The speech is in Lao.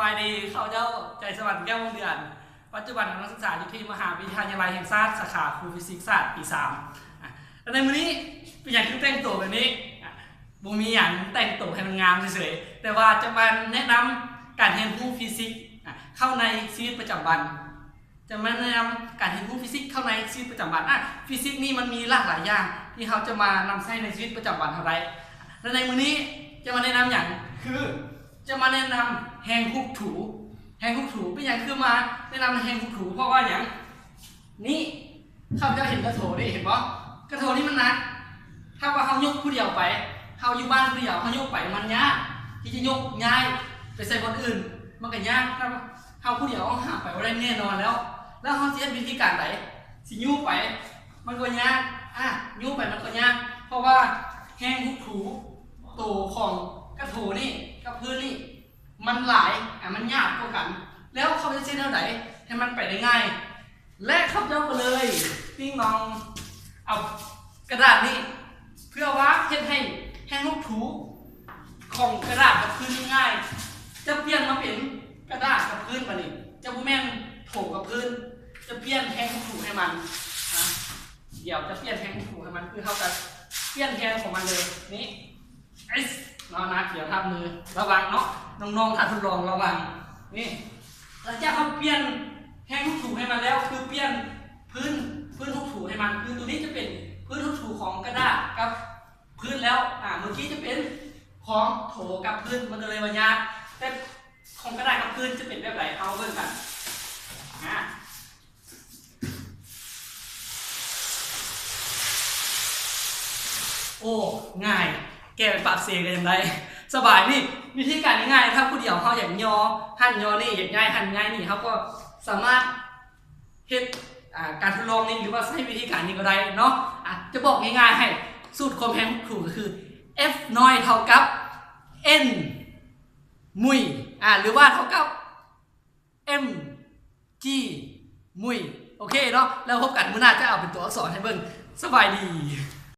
ສະບາຍດີ ຂ້າພະເຈົ້າ ໃຈສະຫວັນ ແກ້ວວົງເດືອນ ປັດຈຸບັນກຳລັງສຶກສາຢູ່ທີ່ມະຫາວິທະຍາໄລແຫ່ງຊາດ ສາຂາຄູຟີຊິກສາດ ປີສາມ. ອາ ແລະ ໃນມື້ນີ້ເປັນຫຍັງຄືແຕ່ງໂຕແບບນີ້? ອາ ບໍ່ມີຫຍັງ ແຕ່ງໂຕໃຫ້ມັນງາມເສີຍໆ ແຕ່ວ່າຈະມາແນະນຳການຮຽນຮູ້ຟີຊິກ ອາ ເຂົ້າໃນຊີວິດປະຈຳວັນ. ຈະມາແນະນຳການຮຽນຮູ້ຟີຊິກເຂົ້າໃນຊີວິດປະຈຳວັນ. ອາ ຟີຊິກນີ້ມັນມີຫຼາກຫຼາຍຢ່າງທີ່ເຮົາຈະມານຳໃຊ້ໃນຊີວິດປະຈຳວັນເຮົາໄດ້. ແລະ ໃນມື້ນີ້ຈະມາແນະນຳຫຍັງ? ຄືຈະມາແນະນຳແຮງຮຸກຖູ. ແຮງຮຸກຖູ ເປັນຫຍັງຄືມາແນະນຳແຮງຮຸກຖູ? ເພາະວ່າຫຍັງ? ນີ້ ຂ້າພະເຈົ້າເຫັນກະໂຖນີ້ ເຫັນບໍ່? ກະໂຖນີ້ມັນໜັກ. ຖ້າວ່າເຮົາຍົກຜູ້ດຽວໄປ ເຮົາຢູ່ບ້ານຜູ້ດຽວ ເຮົາຍົກໄປມັນຍາກ ທີ່ຈະຍົກຍ້າຍໄປໃສ່ບ່ອນອື່ນ ມັນກໍຍາກ. ຖ້າເຮົາຜູ້ດຽວເຮົາຫາໄປບໍ່ໄດ້ແນ່ນອນແລ້ວ. ແລ້ວເຮົາຊິເຮັດວິທີການໃດ? ຊິຍູ້ໄປ ມັນກໍຍາກ. ອາ ຍູ້ໄປມັນກໍຍາກ ເພາະວ່າແຮງຮຸກຖູໂຕຂອງກະໂຖນີ້ກັບພື້ນນີ້ ມັນຫຼາຍ ອາ ມັນຫຍາບກວ່າກັນ. ແລ້ວເຂົາຈະເຮັດແນວໃດໃຫ້ມັນໄປໄດ້ງ່າຍ? ແລະ ເຂົາເຈົ້າກໍເລີຍຕິງນອງເອົາກະດາດນີ້ ເພື່ອວ່າເຮັດໃຫ້ແຮງຮຸກຖູຂອງກະດາດກັບພື້ນງ່າຍ. ຈະປ່ຽນມາເປັນກະດາດກັບພື້ນບາດນີ້ ຈະບໍ່ແມ່ນໂຖກັບພື້ນ ຈະປ່ຽນແຮງຮຸກຖູໃຫ້ມັນ. ອາ ດຽວຈະປ່ຽນແຮງຮຸກຖູໃຫ້ມັນ ຄືເຮົາກະປ່ຽນແທນຂອງມັນເລີຍ ນີ້. ເນາະ ໜ້າຂຽວທັບມື ລະວັງເນາະ ນ້ອງໆ ຖ້າທົດລອງລະວັງ. ນີ້ ຫຼັງຈາກເຮົາປ່ຽນແຮງຮຸກຖູໃຫ້ມັນແລ້ວ ຄືປ່ຽນພື້ນ ພື້ນຮຸກຖູໃຫ້ມັນ ຄືໂຕນີ້ຈະເປັນພື້ນຮຸກຖູຂອງກະດາດກັບພື້ນແລ້ວ. ອາ ເມື່ອກີ້ຈະເປັນຂອງໂຖກັບພື້ນ ມັນກໍເລີຍວ່າຍາກ ແຕ່ຂອງກະດາດກັບພື້ນຈະເປັນແບບໃດ ເຮົາເບິ່ງກັນ. ອາ ໂອ້ ງ່າຍ ແກ້ເປັນປາກເຊກໍຍັງໄດ້ ສະບາຍ. ນີ້ ວິທີການງ່າຍໆ ຖ້າຜູ້ດຽວເຮົາຢາກຍໍຫັ້ນຍໍນີ້ ຢາກຍ້າຍຫັ້ນຍ້າຍນີ້ ເຮົາກໍສາມາດເຮັດ ອາ ການທົດລອງນີ້ ຫຼືວ່າໃຊ້ວິທີການນີ້ກໍໄດ້ເນາະ. ອາ ຈະບອກງ່າຍໆໃຫ້ ສູດຄວາມແຮງຮຸກຖູກໍຄື F ນ້ອຍເທົ່າກັບ N ມຸຍ ອາ ຫຼືວ່າເທົ່າກັບ M G ມຸຍ. ໂອເຄເນາະ ແລ້ວພົບກັນມື້ໜ້າ ຈະເອົາເປັນຕົວອັກສອນໃຫ້ເບິ່ງ. ສະບາຍດີ.